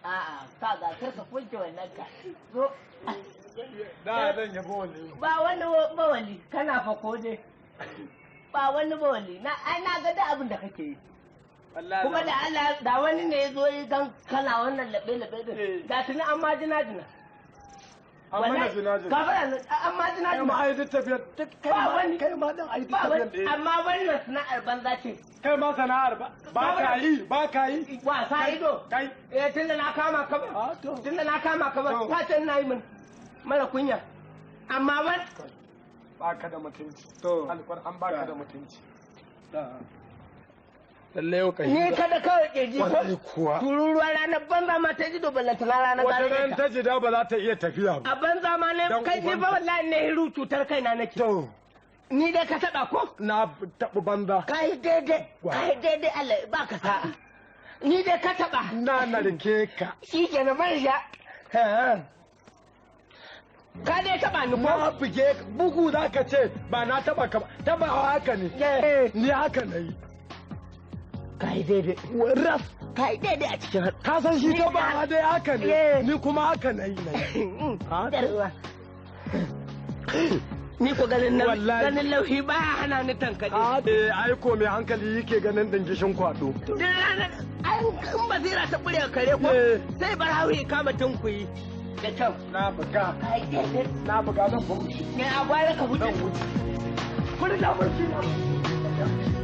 A'a, ka ga kar ka kunce wannan ka. Zo. Da zan yi bawali. Ba wani bawali, kana fako dai. Ba wani bawali. Na ai na ga da abin da kake yi. Kuma da Allah da wani ne ya zo yi gan kana wannan labe labe din. Da tuni an ma jina jina. An mana jina jina. Ka fara an ma jina jina. Kai ma ai duk tafiyar duk kai ma kai ma dan ai duk tafiyar ɗaya. Amma wannan sana'ar banza ce. Kai ma sana'ar ba ka yi ba ka yi. Wasa ido. Kai. Eh, tunda na kama ka ba. Tunda na kama ka ba. Ka ce ina yi min mara kunya. Amma wan ba ka da mutunci. To. Alƙur'an ba ka da mutunci. Lalle yau kai. Ni kada kawai kirji ko? Wallahi kuwa. Tururuwa ranar banza ma ta ji ballanta na ranar Wata gare ran ta. ta jida ba za ta iya tafiya ba. A banza ma ne kai ni ba wallahi ne hiru cutar kaina nake. To. Ni dai ka taba ko? Na taɓa banza. Kai daidai, kai daidai Allah ba ka sa'a. Ni dai ka taba. Na narke ka. Shi ke na ban sha. Ka dai taba ni ko? Na buge bugu za ka ce ba na taba ka ba. Tabawa haka ne. Ni haka na yi. Kai daidai. Ras. Kai daidai a cikin Ka san shi tabawa dai haka ne. Ni kuma haka na yi na yi. Ni ko ganin ganin lauhi ba hana ni tankaɗe. Eh, ai ko mai hankali yake ganin dingishin kwado. Duk ranar ai in basira ta bure kare ko sai bar hauhi kama tunkuyi da kyau. Na buga. Na buga zan wuce. Ne a gwara ka wuce. Zan wuce. Kuri da mulki na.